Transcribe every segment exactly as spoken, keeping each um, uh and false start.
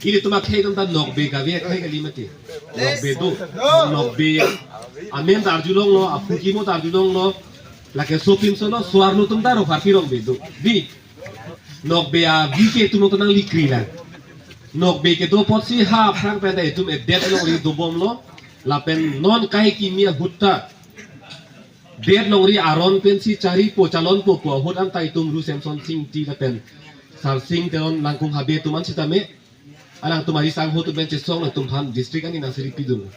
Ilitum akhei atum ta Nokbe kave akhei kali mati. Nokbe do. Nokbe amen ta arjulonglo, aphu kimo ta arjulonglo. Lake sopinso lo, so-arlo atum ta ro pharpi rongbe do. Di. Nokbe avi ke itum ta nanglikri lang. Nokbe kedo apotsi ha aphrang pen ta itum edet longri dobomlo. Lapen non kai kimi ahut ta det longri aron pensi charipo chalonpo pu ahut anta itum Ru Semson Sing Ingti lapen Sarsing Teron Langkung Habe atum an sitame. Alangtum ari sangho atum pen chesong atum aphan district ani nangsi ripidun.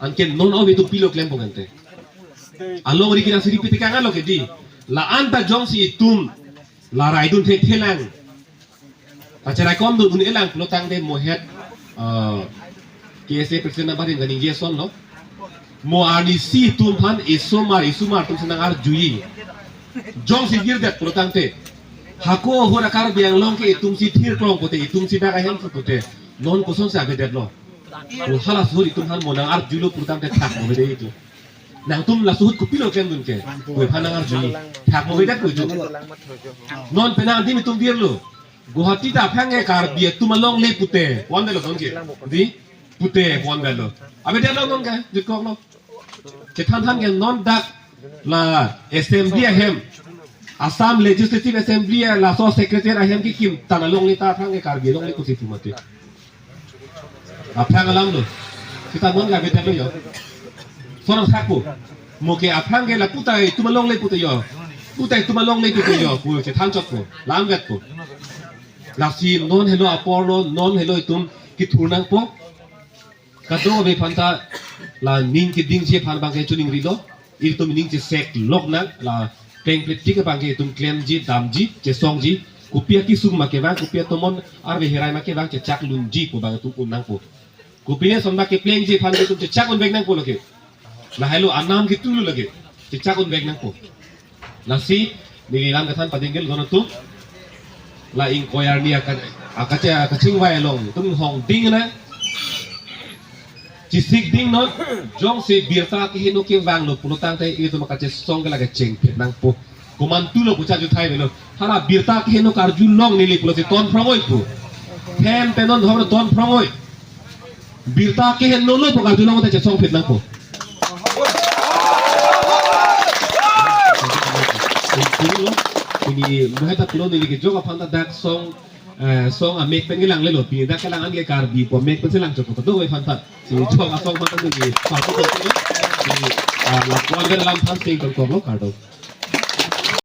Anke non ave atum pilo klem pongente. Alongri ke nangsi ripi tekang alo ke di. La-an ta jongsi itum la raidun thekthelang, kacheraikom dun un-elang pulotangte mo het, ah, K S A president abarim kaningje asonlo. Mo arnisi itum aphan isomar isomar atumsi nang-arjuji. Jongsi girdet pulotangte, hako ahut a-Karbi Anglong ke itumsi thirklong pute, itumsi dak ahem pute, non kosonsi avedetlo? Pu halaso ahut itum aphan mo nang-arjulo pulotangte thak mo vede itum. Nangtum laso ahut kopilo klem dunke? Pu aphan nang-arjuji. Thak mo vedet pu itum. Non penang adim itum virlo. Guwahati ta aphrang ke Karbi atum alongle pute. Pu-an velo nonke. Di? Pute pu-an velo. Avedetlo nonke, jirkoklo. Chethan than ke non dak la assembly ahem, Assam Legislative Assembly a laso secretary ahem kekim tan alongle ta aphrang ke Karbi alongle pusi pu mati. Aphrang alamlo. Sita non ke avedetlo yo. Sonang sakpo. Mo ke aphrang ke la puta itum alongle pute yo. Puta itum alongle pute yo pu chethan chotpo. Lam vetpo. Lasi non helo aporlo, non helo itum kithur nangpo. Kadokave aphanta la ning kedingji aphan abangke choningrilo. Ilitum ning cheseklok nang, la plengpletik abangke itum klemji, damji, chesongji. Kopi akesung ma kevang, kopi atomon arve herai ma kevang, chechak lunji pu abang itum un nangpo. Kopine sonma keplengji aphan itum chechak unvek nangpo lake. Lahelo anam ketulu lake. Chechak unvek nangpo. Lasi neli lam kethan padingkil kono atum. La ingkoi arni aka-, akache-, akachingvai along itum hongding na. Chesikding non, jongsi birta kehingno kevanglo pulotangte itum akachesong ke lake chengphet nangpo. Komantulo pu chaju thai avelo. Hala birta kehingno karjulong neli pulote ton phrongoi pu. Hem pen non hor ton phrongoi. Birta kehingno lo pu karjulong te chesongphet nangpo. Pulo, pini mo het ta pulo neli kejok aphanta dak song, eh, song amek pen kelanglelo. Pini dak kelang an ke Karbi pu amek pensi lang choklo. Kadokave aphanta. Si jok asong aphanta neli papu ko. Si, ah, la ko an ke lam aphan sing tong tong lo kardom.